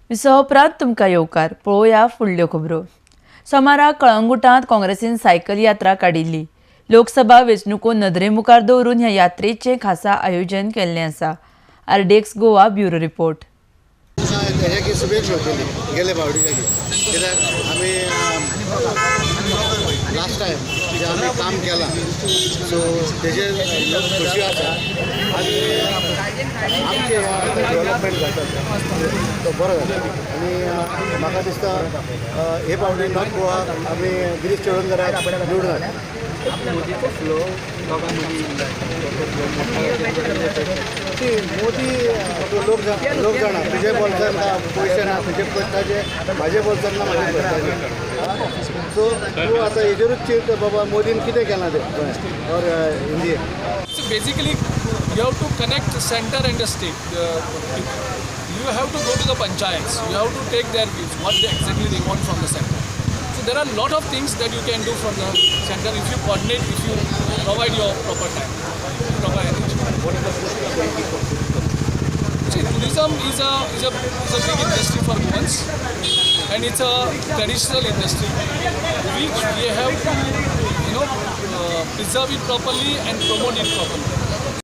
विसवा उपरांत तुमकां येवकार. पळोवया फुडल्यो खबरो. सोमारा कळंगुटांत काँग्रेसीन सायकल यात्रा काडिल्ली. लोकसभा वेंचणुको नदरे मुखार दवरून ह्या यात्रेचें खासा आयोजन केल्लें आसा. RDX Goa bureau report. हेजे शुभेच्छा मेळटली गेले फावटी कित्याक आमी लास्ट टायम जे आमी काम केलां, सो तेजेर लोक खोशी आसा आनी आमचे डेवलपमेंट जाता तो बरो जाता. आनी म्हाका दिसता हे फावटी नॉर्थ गोवा आमी गिरीश चोडणकराक निवडून हाडटा. मोदीचो फ्लो लोकां मदीं. सी, मोदी लोक लोक जाणा, तुजे बोल्सान पयशे ना, तुजे कश्टाचे, म्हाजे बोल्सान ना, म्हाजे कश्टाचे. सो तूं आतां हेजेरूच चिंत बाबा, मोदीन कितें केलां तें गोंयांत or India. So basically, you have to connect the center and the state. You have to go to the panchayats. You have to take their views, what exactly they want from the center. So there are a lot of things that you can do from the center if you coordinate, if you provide your proper time, proper energy. What is the push you are making for tourism? See, tourism is a big industry for Goans, and it's a traditional industry which we have to preserve it properly and promote it properly.